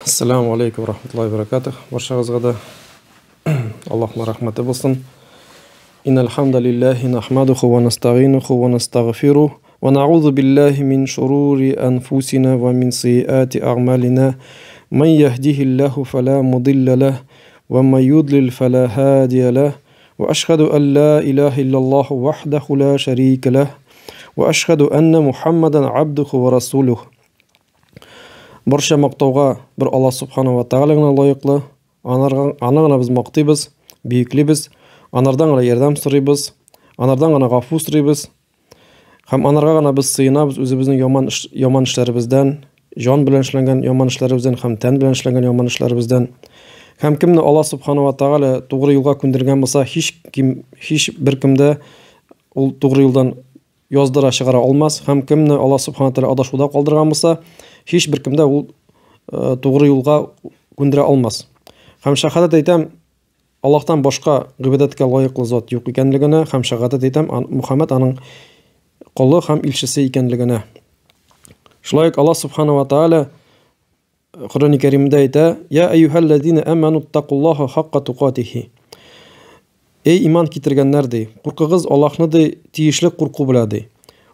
Ассаламу алейкум рахматуллахи баракатух. Баршагызга да Аллаһның рәхмәте булсын. Иннал хамдалиллахи нахмадуху ва настагинуху ва настагфирух ва наузу биллахи мин шурури анфусина ва мин сайyiати а'малина. Ман яхдихиллаху фала мудилля лах ва ман юдлил фала хадия лах. Ва ашхаду ан ла илаха иллаллаху вахдаху ла шарика лах ва ашхаду анна Мухаммадан абдуху ва расулух. Барча мактауга бер Аллаһ субхана ва тааля гына лаеклы. Анарга аны гына без мактыйбыз, бөеклибез, анардан гына ярдәм сорыйбыз, анардан гына гафу сорыйбыз. Һәм анарга гына без сыенабыз үзебезнең яман яман эшләребездән, җан белән эшләнгән яман эшләребездән һәм тән белән эшләнгән яман эшләребездән. Һәм кемне Аллаһ субхана ва тааля тугры юлга күндергән булса, һич ким һич бер кемдә ул тугры юлдан яздыра чыгара алмас. Һәм кемне Аллаһ субхана тааля адашуда калдырган булса, һич бер кемдә ул тугры юлга күндерә алмас. Һәм шәһадәт әйтәм, Аллаһтан башка гыйбадәткә лаеклы зат юк икәнлегенә, һәм шәһадәт әйтәм, Мухаммад аның колы һәм илчесе икәнлегенә. Шулай ук Аллаһ субхана ва тааля Коръән Кәримдә әйтә: "Я әйюһәлләзина аману тақуллаһа хакка тукатихи". Эй иман китергәннәр ди, куркыгыз Аллаһны ди, тиешле курку белән ди.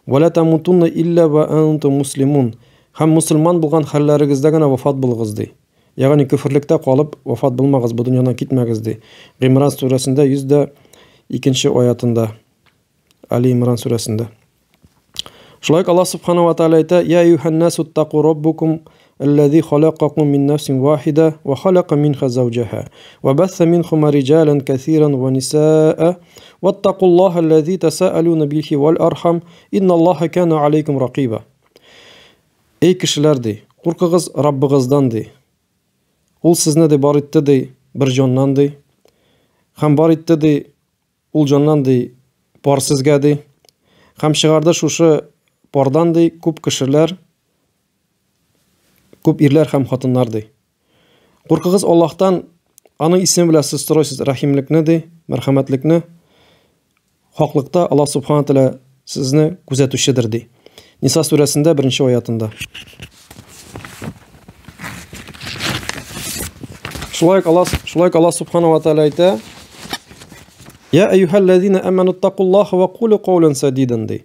Ва ла тамутунна илля ва антум муслимун. Һәм мусульман булган хәлләрегездә генә вафат булыгыз ди. Ягъни күферлектә калып вафат булмагыз, бу дөньядан китмәгез ди. Гыймран сүрәсендә 102 аятында. Али Имран сүрәсендә. Шулай ук Аллаһ субхана ва тааля әйтә: "Я әйюһән-насу ттаку раббукум аллази халакакум мин нафсин вахида ва халака минха зауҗаха ва басса минхума риҗалан касиран ва нисаа ваттакуллаһа аллази тасаалуна бихи вал архам инналлаһа кана алейкум ракиба". Эй кешеләр ди, куркыгыз Раббыгыздан ди. Ул сезне ди бар итте ди, бер җаннан ди. Һәм бар итте ди, ул җаннан ди, пар сезгә ди. Һәм чыгарды шушы пардан ди күп кешеләр, күп ирләр һәм хатыннар ди. Куркыгыз Аллаһтан, аның исеме белән сез сорыйсыз рәхимлекне ди, мәрхәмәтлекне. Хаклыкта Аллаһ субхана тәгалә сезне күзәтүчедер ди. Ниса сүрәсендә беренче аятында. Шулай ук Аллаһ, шулай ук Аллаһ субхана ва тәгалә әйтә: "Я әйюһәлләзина аману тақуллаһа ва кулу каулан садидан" ди.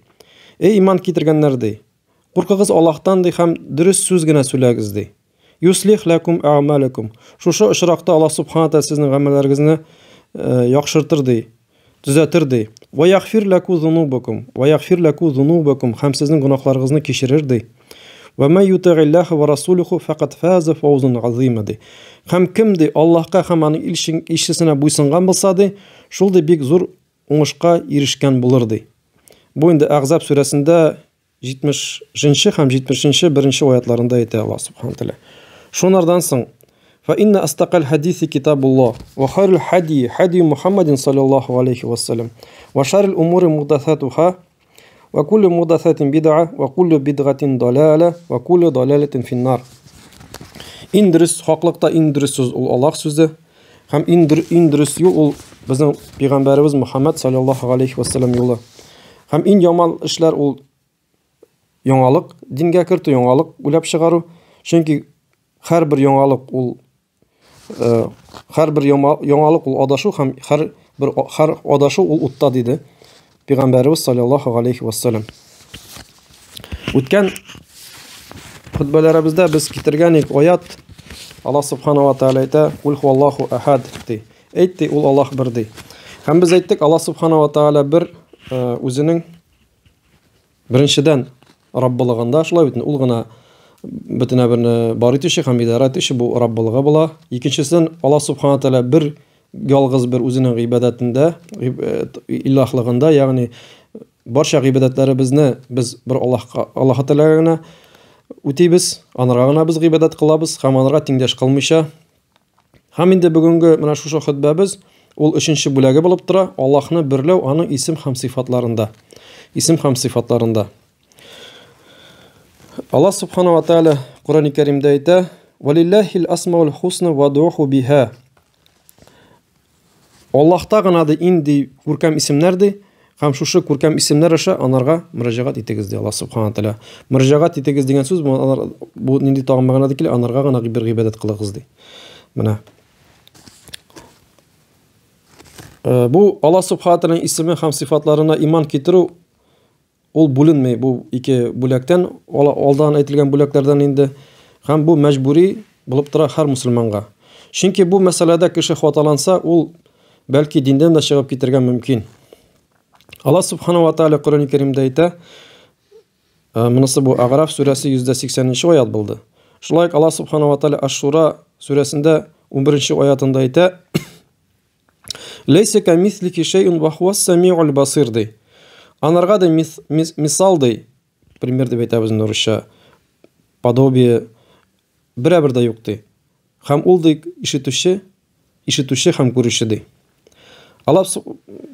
Эй иман китергәннәр ди, куркыгыз Аллаһтан ди һәм дөрес сүз генә сөйләгез ди. Юслих ләкум әгъмалакум. Шушы очракта Аллаһ субхана тәгалә сезнең гамәлләрегезне яхшыртыр ди, төзәтер ди. Ва ягфир ләку зунубакум, ва ягфир ләку зунубакум һәм сезнең гөнаһларыгызны кичерер ди. Ва ма ютигиллаһа ва расулуху факад фаза фавзан азима ди. Һәм кем ди Аллаһка һәм аның илчесенә буйсынган булса ди, шул ди бик зур уңышка ирешкән булыр ди. Бу инде Әгъзаб сүрәсендә 70 һәм 70 беренче аятларында әйтә Аллаһ субхана тәгалә. Шунардан соң Фа инна астакал хадиси китабуллаһ ва хайрул хади хади Мухаммадин саллаллаху алейхи вассалам ва шаррул умури мухдасатуха ва куллю мухдасатин бид'a ва куллю бид'атин далала ва куллю далалатин финнар. Иң дөрес хаклыкта иң дөрес сүз ул Аллаһ сүзе һәм иң дөрес юл ул безнең пәйгамбәребез Мухаммад саллаллаху алейхи вассалам юлы. Һәм иң яман эшләр ул яңалык, дингә кертү, яңалык уйлап чыгару. Чөнки һәрбер яңалык ул һәрбер яңалык ул адашу һәм һәрбер һәр адашу ул утта диде Пәйгамбәребез саллаллаху алейхи вассалам. Үткән хөтбәләребездә без китергән ик аят Аллаһ субхана ва тааля әйтә: "Кул хуаллаху ахад" ди. Әйт ди, ул Аллаһ бер ди. Һәм без әйттек, Аллаһ субхана ва тааля бер үзенең беренчедән Раббылыгында, шулай бит, ул гына бөтен әмерне бар итүче һәм идарә итүче бу Раббылыгы була. Икенчесен, Аллаһ субхана тааля бер ялгыз бер үзенең гыйбадәтендә, илаһлыгында, ягъни барча гыйбадәтләребезне без бер Аллаһка, Аллаһ Тәгаләгә генә үтибез, анарга гына без гыйбадәт кылабыз һәм анарга тиңдәш кылмыйча. Һәм инде бүгенге менә шушы хөтбәбез ул өченче бүләге булып тора, Аллаһны берләү аның исем һәм сыйфатларында. Исем һәм сыйфатларында. Аллаһ субхана ва тааля Коръән Кәримдә әйтә: "Валиллахил асмаул хусна вадуху биха". Аллаһта гына ди инди күркәм исемнәр ди, Һәм шушы күркәм исемнәр аша анарга мөрәҗәгать итегез, ди Аллаһ Субхана Тәгалә. Мөрәҗәгать итегез дигән сүз бу алар бу нинди тагын мәгънәдә килә? Анарга гына бер гыйбадәт кылыгыз ди. Менә. Э, бу Аллаһ Субхана Тәгаләнең исеме һәм сыйфатларына иман китерү ул бүленми бу ике бүләктән, алдан әйтелгән бүләкләрдән инде. Һәм бу мәҗбүри булып тора һәр мөселманга. Чөнки бу мәсьәләдә кеше хаталанса, ул бәлки диндән дә чыгып китергә мөмкин. Аллаһ Субхану ва Тааля Коръән Кәримдә әйтә, э, монысы бу Аграф сүрәсе 180 аят булды. Шулай ук Аллаһ Субхану ва Тааля Аш-Шура сүрәсендә 11 аятында әйтә, Ләйсә камислихи шәйун ва хуас самиул басир ди. Анарга да мис, мис, мисал ди, пример дип әйтәбез инде урысча, подобие берәбер дә юк ди. Һәм ул ди ишетүче, ишетүче һәм күрүче ди. Аллаһ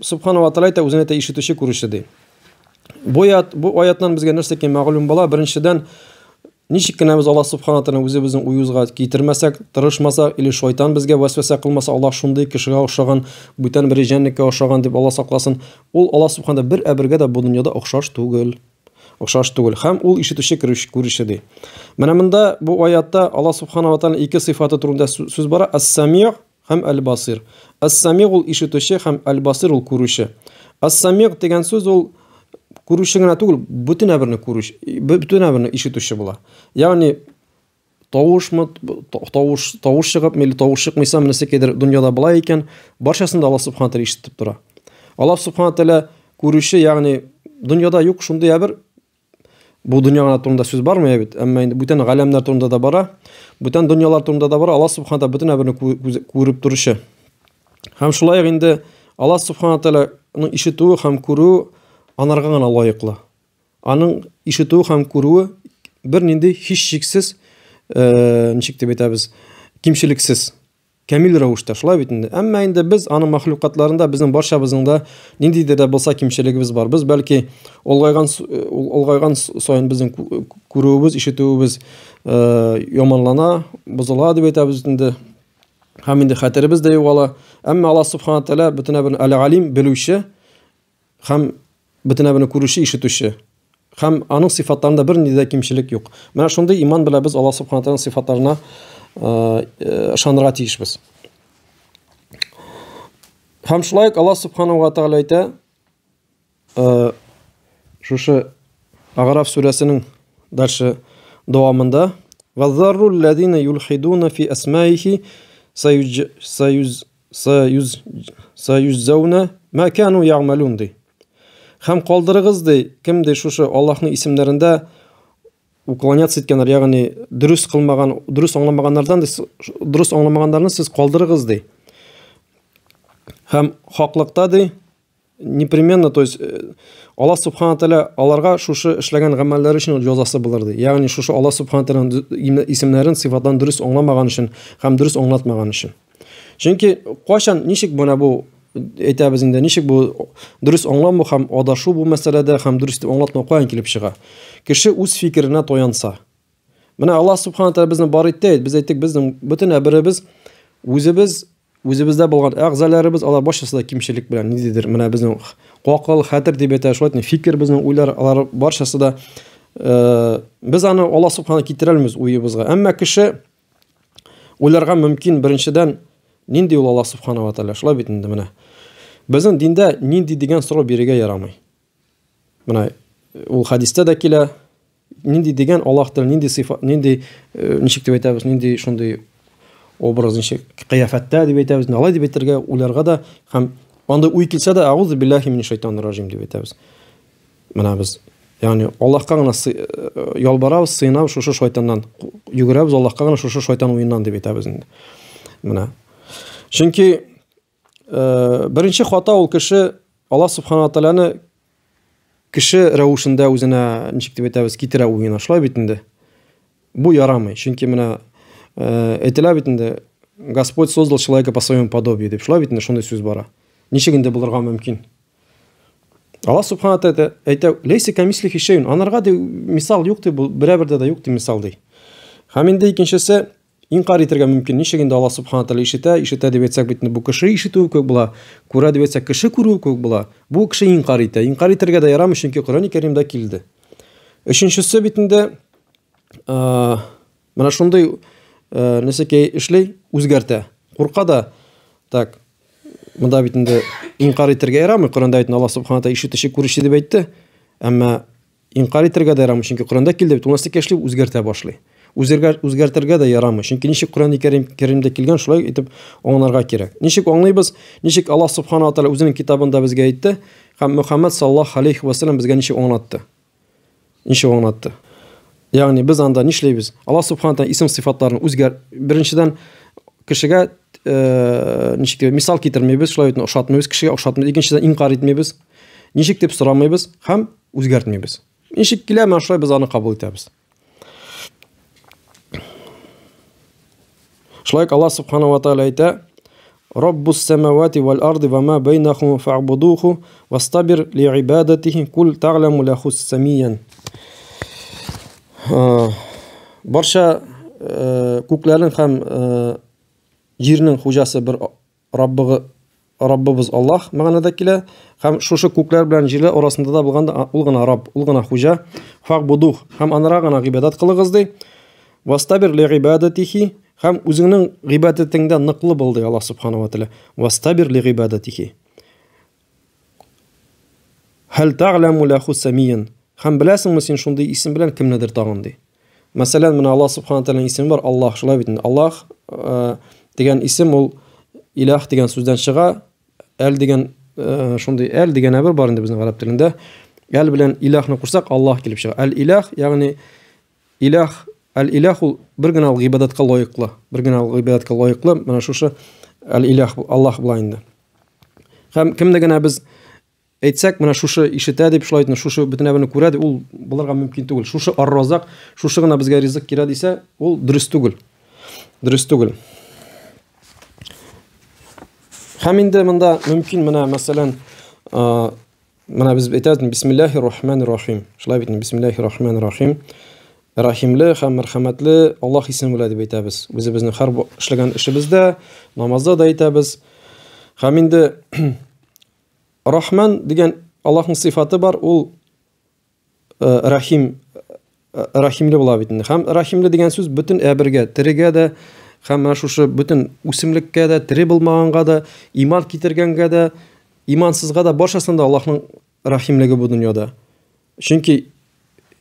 субхана ва тааля әйтә, үзен әйтә ишетүче, күрүче ди. Бу аят, бу аяттан безгә нәрсә икән мәгълүм була? Беренчедән, ничек кенә без Аллаһ субхана тааляны үзебезнең уебызга китермәсәк, тырышмасак, или шайтан безгә вәсвәсә кылмаса, Аллаһ шундый кешегә охшаган, бүтән бер җәнлеккә охшаган дип Аллаһ сакласын, ул Аллаһ субхана бер әбергә дә бу дөньяда охшаш түгел. Охшаш түгел. Һәм ул ишетүче, күрүче ди. Менә монда бу аятта Аллаһ субхана ва тааля ике сыйфаты турында сүз бара. Ас-Сами' һәм Әл-Басир. Әс-Сәмиг ул ишетүче һәм Әл-Басир ул күрүче. Әс-Сәмиг дигән сүз ул күрүче генә түгел, бөтен әберне күрүче, бөтен әберне ишетүче була. Ягъни тавышмы, тавыш, тавыш чыгып, или тавыш чыкмыйса, нәрсәкәйдер дөньяда була икән, барчасын да Аллаһ субхана тәгалә ишетеп тора. Аллаһ субхана тәгалә күрүче, ягъни дөньяда юк шундый әбер, Бу дөнья гына турында сүз бармый бит, әмма инде бүтән галәмнәр турында да бара, бүтән дөньялар турында да бара. Аллаһ субхана тәгалә бөтен әберне күреп торучы. Һәм шулай ук инде Аллаһ субхана тәгаләнең ишетүе һәм күрүе анарга гына лаеклы. Аның ишетүе һәм күрүе бернинди һичшиксез, э, ничек дип әйтәбез, кимчелексез. Камил рәвештә, шулай бит инде. Әмма инде без аның мәхлукатларында безнең барчабызның да ниндидер дә булса кимчелегебез бар. Без бәлки олгайган э, олгайган саен безнең күрүебез, ишетүебез э, яманлана, бозыла дип әйтәбез инде. Һәм инде хәтеребез дә югала. Әмма Аллаһ субхана тәгалә бөтен әбен әл-алим белүче Һәм бөтен әбене күрүче, ишетүче. Һәм аның сыйфатларында бернинди дә кимчелек юк. Менә шундый иман белән без Аллаһ субхана тәгаләнең сыйфатларына ышанырга тиешбез. Һәм шулай ук Аллаһ субхана ва тәгалә әйтә, шушы Аграф сүрәсенең дальше дәвамында «Вазарру ллазина юлхидуна фи асмаихи саюз Саюз саюззауна ма кану ягъмалун ди. Һәм калдырыгыз ди, кем ди шушы Аллаһның исемнәрендә уклоняться иткәннәр, ягъни дөрес кылмаган, дөрес аңламаганнардан ди, дөрес аңламаганнарны сез калдырыгыз ди. Һәм хаклыкта ди, непременно, то есть э, Аллаһ субхана тәгалә аларга шушы эшләгән гамәлләре өчен җәзасы булыр ди. Ягъни шушы Аллаһ субхана тәгаләнең исемнәрен, сыйфатларын дөрес аңламаган өчен һәм дөрес аңлатмаган өчен. Чөнки кайчан ничек менә бу әйтәбез инде, ничек бу дөрес аңламау һәм адашу бу мәсьәләдә һәм дөрес дип аңлатмау каян килеп чыга? Кеше үз фикеренә таянса. Менә Аллаһ субхана тәгалә безне бар итте, без әйттек, безнең бөтен әберебез үзебез Үзебездә булган әгъзаларыбыз, алар барчасы да кимчелек белән, ниндидер менә безнең акыл, хәтер дип әйтә, шулай итеп фикер безнең уйлар, алар барчасы да э, без аны Аллаһ субхана китерә алмыйбыз уебызга. Әмма кеше уйларга мөмкин беренчедән, нинди ул Аллаһ субхана ва тааля, шулай бит инде менә. Безнең диндә нинди дигән сорау бирергә ярамый. Менә ул хәдистә дә килә, нинди дигән Аллаһ Тәгалә нинди сыйфат, нинди э, ничек дип әйтәбез, нинди шундый образ, ничек кыяфәттә дип әйтәбез, алай дип әйтергә, уйларга да һәм андый уй килсә дә, аузу биллахи минәш шайтанир раҗим дип әйтәбез. Менә без ягъни Аллаһка гына э, ялварабыз, сыенабыз шушы шайтаннан, йөгерәбез Аллаһка гына шушы шайтан уеннан дип әйтәбез инде. Менә. Чөнки Э, беренче хата ул кеше Аллаһ субхана тәгаләне кеше рәвешендә үзенә ничек дип әйтәбез китерә уена шулай бит инде бу ярамый чөнки менә э, әйтелә бит инде Господь создал человека по своему подобию дип шулай бит инде шундый сүз бара ничек инде булырга мөмкин Аллаһ субхана тәгалә әйтә лейси камислихи шәйун анарга ди мисал юк ди бу берәбердә дә юк ди мисал ди һәм инде икенчесе Инкар итәргә мөмкин. Ничек инде Аллаһ субхана тәгалә ишетә, ишетә дип әйтсәк бит бу кеше ишетүе кебек була, күрә дип әйтсәк кеше күрүе кебек була. Бу кеше инкар итә. Инкар итәргә дә ярамый, чөнки Коръән Кәримдә килде. Өченчесе бит инде менә шундый нәрсәкәй эшли, үзгәртә. Курка да, так, монда бит инде инкар итәргә ярамый. Коръәндә әйтте, Аллаһ субхана тәгалә ишетүче, күрүче дип әйтте. Әмма Инкар итәргә дә ярамый, чөнки Коръәндә килде бит, ул нәрсәгә эшли, үзгәртә башлый. Үзгәргә, үзгәртергә дә ярамый, чөнки ничек Коръән Кәрим, Кәримдә килгән, шулай итеп аңларга кирәк. Ничек аңлыйбыз? Ничек Аллаһ субхана ва тааля үзенең китабында безгә әйтте һәм Мөхәммәд саллаллаһу алейхи ва сәлләм безгә ничек аңлатты? Ничек аңлатты? Ягъни без анда нишләйбез? Аллаһ субхана тааля исем сыйфатларын үзгәр беренчедән кешегә э, ничек дип мисал китермибез, шулай итеп ошатмыйбыз, кешегә ошатмыйбыз. Икенчедән инкар итмибез. Ничек дип сорамыйбыз һәм үзгәртмибез. Ничек килә, менә шулай без аны кабул итәбез. Шулай Аллаһ субхана ва тааля әйтә: Раббус самавати вал арди ва ма байнахума фа'будуху вастабир ли'ибадатихи кул та'ламу лаху самиян. Барча күкләрнең һәм җирнең хуҗасы бер Раббыгы, Раббыбыз Аллаһ мәгънәдә килә. Һәм шушы күкләр белән җирләр арасында да булганда ул гына Рабб, ул гына хуҗа. Фагбудух һәм анара гына гыйбадәт кылыгыз ди. Вастабир ли гыйбадатихи һәм үзеңнең гыйбадәтеңдә ныклы бул ди Аллаһ субхана ва тәгалә. Вастабир ли гыйбадатихи. Хәл тәгъләму ләху самиян. Һәм беләсеңме син шундый исем белән кемнедер тагын ди. Мәсәлән, менә Аллаһ субхана тәгаләнең исеме бар, Аллаһ, шулай бит инде. Аллаһ э, дигән исем ул илаһ дигән сүздән чыга. Әл дигән э, шундый әл дигән әбер бар инде безнең гарәп телендә. Әл белән илаһны кушсак, Аллаһ килеп чыга. Әл илаһ, ягъни илаһ, әл илаһ ул бер генә гыйбадәткә лаеклы, бер генә гыйбадәткә лаеклы, менә шушы әл илаһ Аллаһ була инде. Һәм кемне генә без әйтсәк, менә шушы ишетә дип, шулай итеп, шушы бөтен әбене күрә дип, ул булырга мөмкин түгел. Шушы ар-разак, шушы гына безгә ризык кирә дисә, ул дөрес түгел. Дөрес түгел. Һәм инде монда мөмкин менә, мәсәлән, менә без әйтәбез, бисмиллаһир рахманир рахим. Шулай бит, бисмиллаһир рахманир рахим. Рәхимле һәм мәрхәмәтле Аллаһ исеме белән дип әйтәбез. Үзебезнең һәр эшләгән эшебездә, намазда да әйтәбез. Һәм инде Рахман дигән Аллаһның сыйфаты бар, ул э, рәхим э, рәхимле була бит инде. Һәм рәхимле дигән сүз бөтен әбергә, терегә дә, һәм менә шушы бөтен үсемлеккә дә, тере булмаганга да, иман китергәнгә дә, имансызга да барчасына да Аллаһның рәхимлеге бу дөньяда. Чөнки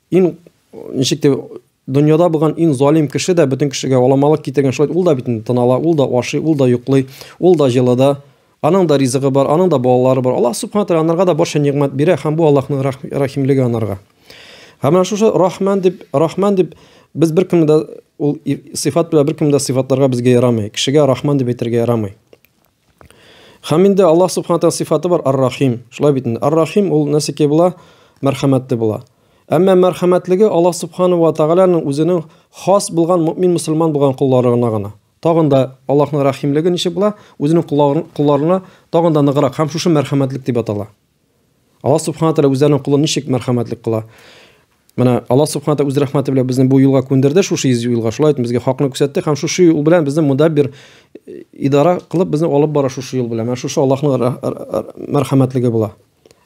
иң ничек дип дөньяда булган иң залим кеше дә бөтен кешегә аламалык китергән шулай ул да бит тын ала, ул да ашый, ул да йоклый, ул да җылыда. Аның да ризыгы бар, аның да балалары бар. Аллаһ субхана тәгалә анарга да барча нигъмәт бирә һәм бу Аллаһның рәхимлеге анарга. Һәм менә шушы Рахман дип, Рахман дип без беркемне дә ул сыйфат белән беркемне дә сыйфатларга безгә ярамый. Кешегә Рахман дип әйтергә ярамый. Һәм инде Аллаһ субхана тәгалә сыйфаты бар Ар-Рахим. Шулай бит инде. Ар-Рахим ул нәрсәкәй була? Мәрхәмәтле була. Әмма мәрхәмәтлеге Аллаһ субхана ва тәгаләнең үзенең хас булган мөмин мөселман булган колларына гына. Тагын да Аллаһның рәхимлеге ничек була? Үзенең колларына тагын да ныграк һәм шушы мәрхәмәтлек дип атала. Аллаһ субхана тәгалә үзләренең колын ничек мәрхәмәтлек кыла? Менә Аллаһ субхана тәгалә үз рәхмәте белән безне бу юлга күндерде, шушы изге юлга. Шулай итеп безгә хакны күрсәтте һәм шушы юл белән безне мудаббир э, идара кылып безне алып бара шушы юл белән. Менә шушы Аллаһның мәрхәмәтлеге була.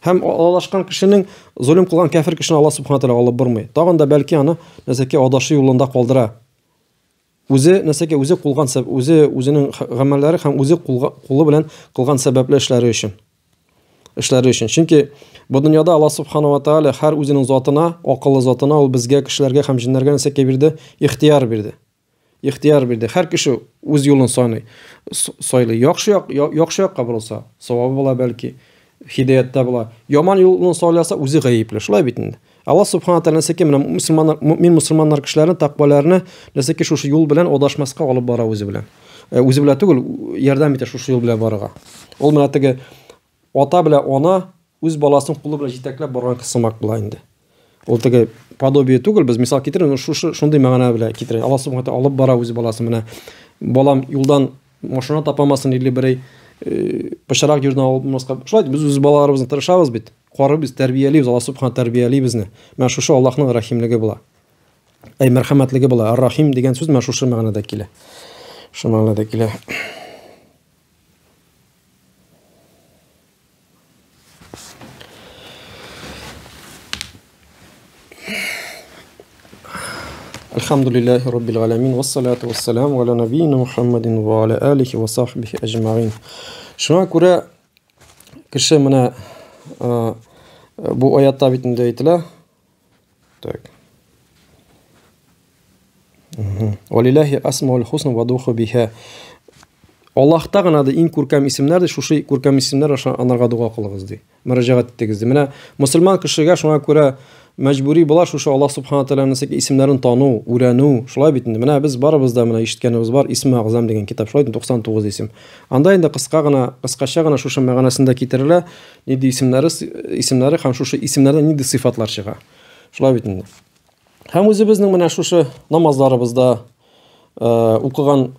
Һәм алашкан кешенең золым кылган кәфер кешене Аллаһ субхана тәгалә алып бармый. Тагын да бәлки аны нәрсәкә адашы юлында калдыра. Үзе нәрсәгә үзе кулган үзе үзенең гамәлләре һәм үзе кулга, кулы белән кылган сәбәпле эшләре өчен. Эшләре өчен. Чөнки бу дөньяда Аллаһ субхана ва тааля һәр үзенең затына, акыллы затына ул безгә, кешеләргә һәм җеннәргә нәрсәгә бирде? Ихтияр бирде. Ихтияр бирде. Һәр кеше үз юлын сайлый. Сайлый. Яхшы як, яхшы якка борылса, савабы була бәлки, хидаяттә була. Яман юлны сайласа, үзе гаепле. Шулай бит инде. Аллаһ субхана тәгалә нәрсәки менә мөселманнар, мөмин мөселманнар кешеләрне тәкъваларны нәрсәки шушы юл белән адашмаска алып бара үзе белән. Э, үзе белән түгел, ярдәм итә шушы юл белән барырга. Ул менә теге ата белән ана үз баласын кулы белән җитәкләп барган сымак була инде. Ул теге подобие түгел, без мисал китерәбез, шушы шундый мәгънә белән китерә. Аллаһ субхана тәгалә алып бара үз баласын менә балам юлдан машина тапамасын или берәй э, пычрак җирдән алып булмаска. Шулай без үз балаларыбызны тырышабыз бит. Карыйбыз, тәрбиялибез, Аллаһ Субхана тәрбияли безне. Менә шушы Аллаһның рәхимлеге була. Әй, мәрхәмәтлеге була. Ар-Рахим дигән сүз менә шушы мәгънәдә килә. Шушы мәгънәдә килә. Әлхәмдүлилләһи раббил галәмин, вассалату вассаламу аля набийина Мухаммадин ва аля алихи ва сахбихи әҗмәгыйн. Шуңа күрә кеше менә бу аятта бит инде әйтелә. Так. Валиләһи асмаул хусна вадуху биһа. Аллаһта гына да иң күркәм исемнәр ди, шушы күркәм исемнәр аша анарга дога кылыгыз ди. Мөрәҗәгать итегез ди. Менә мөселман кешегә шуңа күрә мәҗбүри була шушы Аллаһ субхана тәгаләнең исемнәрен тану, өйрәнү. Шулай бит инде. Менә без барыбыз да менә ишеткәнебез бар Исме Агзам дигән китап. Шулай 99 исем. Анда инде кыска гына, кыскача гына шушы мәгънәсендә китерелә, нинди исемнәре, исемнәре һәм шушы исемнәрдән нинди сыйфатлар чыга. Шулай бит инде. Һәм үзебезнең менә шушы намазларыбызда укыган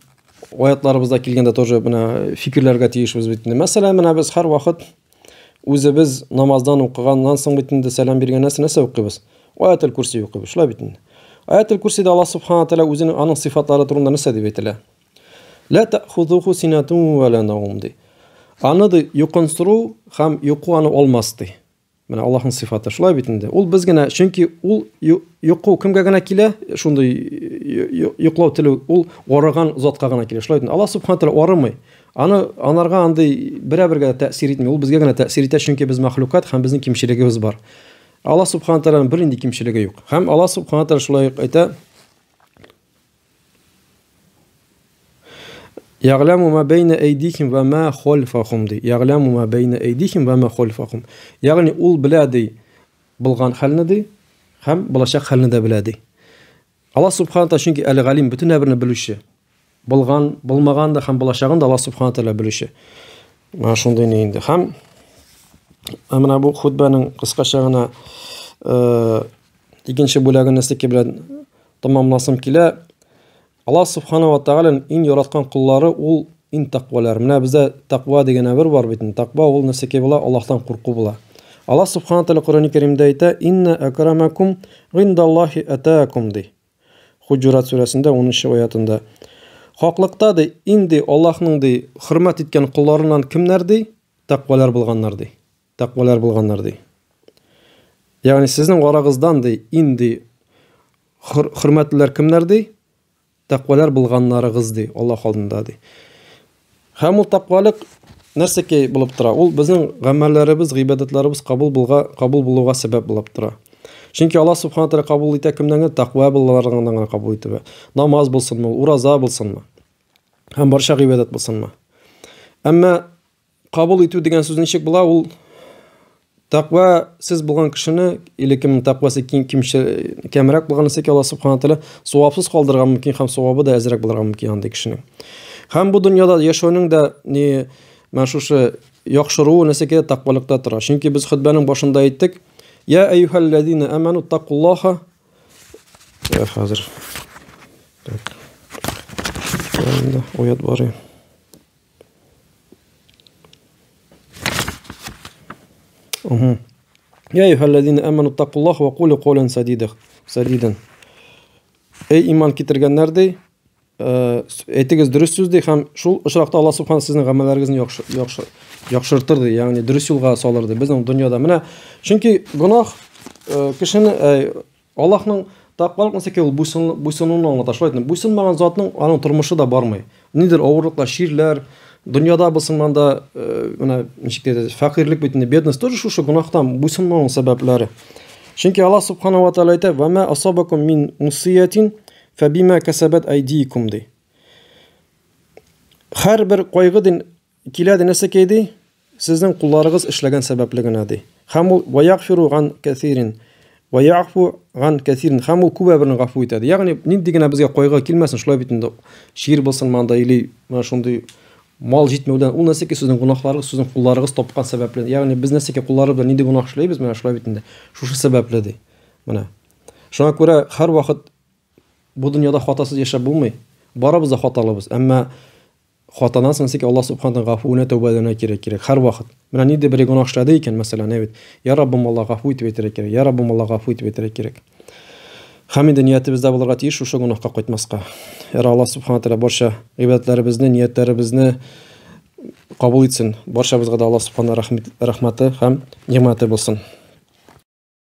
аятларыбызда килгәндә тоже менә фикерләргә тиешбез бит инде. Мәсәлән, менә без һәрвакыт үзебез намаздан укыганнан соң бит инде сәлам биргәннән соң нәрсә укыйбыз? Аятел Курси укыйбыз, шулай бит инде. Аятел Курсида Аллаһ субхана тәгалә үзенең аның сыйфатлары турында нәрсә дип әйтелә? Ла та'хузуху синатун ва ла наум ди. Аны ди йокынсыру һәм йокы аны алмас ди. Менә Аллаһның сыйфаты шулай бит инде. Ул без генә, чөнки ул йокы кемгә генә килә, шундый йоклау теле ул арыган затка гына килә. Шулай бит. Аллаһ субхана тәгалә арымый. Аны анарга андый берәбергә тәэсир итми. Ул безгә генә тәэсир итә, чөнки без мәхлукат һәм безнең кимчелегебез бар. Аллаһ субхана тәгаләнең бернинди кимчелеге юк. Һәм Аллаһ субхана тәгалә шулай ук әйтә, Ягъләму ма бәйнә әйдихим ва ма хальфахум ди. Ягъләму ма бәйнә әйдихим ва ма хальфахум. Ягъни ул белә ди булган хәлне ди һәм булачак хәлне дә белә ди. Аллаһ субхана тәгалә чөнки әл-Галим бөтен әмерне белүче. Булган, булмаган да һәм булачагын да Аллаһ субхана тәгалә белүче. Менә шундый ни инде. Һәм менә бу хутбәнең кыскача гына икенче бүләген нәрсәкә белән Тәмамласым килә. Аллаһ Субхана ва Тәгаләнең иң яраткан коллары ул иң тәкъвалар. Менә бездә тәкъва дигән әмер бар бит. Тәкъва ул нәрсәкә була? Аллаһтан курку була. Аллаһ Субхана Тәгалә Коръәни Кәримдә әйтә: "Инна акрамакум гиндаллахи атакум" ди. Хуҗурат сүрәсендә 10 аятында. Хаклыкта ди, инде Аллаһның ди хөрмәт иткән колларыннан кемнәр ди? Тәкъвалар булганнар ди. Тәкъвалар булганнар ди. Ягъни сезнең арагыздан ди, инде хөрмәтлеләр кемнәр ди? Тәкъвалар булганнарыгыз ди, Аллаһ алдында ди. Һәм ул тәкъвалык нәрсәкәй булып тора? Ул безнең гамәлләребез, гыйбадәтләребез кабул булга, кабул булуга сәбәп булып тора. Чөнки Аллаһ субхана тәгалә кабул итә кемнән генә? Тәкъва булганнардан гына кабул итә. Намаз булсынмы, ураза булсынмы? Һәм барча гыйбадәт булсынмы? Әмма Кабул итү дигән сүз ничек була? Ул тәкъва сез булган кешене или кемнең тәкъвасы кимче кәмрәк булган исә Аллаһ субхана тәгалә савапсыз калдырырга мөмкин һәм савабы да әзрәк булырга мөмкин андый кешенең. Һәм бу дөньяда яшәүнең дә ни менә шушы яхшыруы нәрсәгә тәкъвалыкта тора. Чөнки без хөтбәнең башында әйттек, Я әйюһәлләзина аману тақуллаха. Я хәзер. Так. Оят бар. Угу. Я әйюһәлләзина аману тақуллаха ва кулю каулян садида. Садидан. Эй иман китергәннәр ди, әйтегез дөрес сүз ди һәм шул очракта Аллаһ субхана сезнең гамәлләрегезне яхшы яхшы яхшыртыр ди, ягъни дөрес юлга салыр ди. Безнең дөньяда менә чөнки гөнаһ кешене Аллаһның тәкъвалык нәрсәкә ул буйсынуны аңлата. Шулай итеп, буйсынмаган затның аның тормышы да бармый. Нидер авырлыклар, чирләр, дөньяда булсын анда менә ничек диде, фәкыйрьлек бит инде, бедность тоже шушы гөнаһтан буйсынмауның сәбәпләре. Чөнки Аллаһ субхана ва тааля әйтә: "Ва ма асабакум мин мусиятин фабима касабат айдикум" ди. Һәрбер кайгы дин Килә ди, нәрсәкәй ди? Сезнең кулларыгыз эшләгән сәбәпле генә ди. Һәм ул ва ягъфиру ган кәсирин. Ва ягъфу ган кәсирин. Һәм ул күп әберне гафу итә ди. Ягъни нинди генә безгә кайгы килмәсен, шулай бит инде. Чир булсын монда или менә шундый мал җитмәүдән, ул нәрсәкәй сезнең гөнаһларыгыз, сезнең кулларыгыз тапкан сәбәпле. Ягъни без нәрсәкәй куллары белән нинди гөнаһ эшләйбез, менә шулай бит инде. Шушы сәбәпле ди. Менә. Шуңа күрә һәрвакыт бу дөньяда хатасыз яшәп булмый. Барыбыз да хаталыбыз, әмма Хатадан соң сик Аллаһ Субханаһу гафуына тәүбәләнә кирәк, кирәк һәрвакыт. Менә нинди бер гөнаһ эшләде икән, мәсәлән, әйбит. Я Раббым, Аллаһ гафу итеп әйтергә кирәк. Я Раббым, Аллаһ гафу итеп әйтергә кирәк. Һәм инде ниятебездә булырга тиеш шушы гөнаһка кайтмаска. Яра Аллаһ субхана тәгалә барча гыйбадәтләребезне, ниятләребезне кабул итсен. Барчабызга да Аллаһ субхана рәхмәте һәм нигъмәте булсын.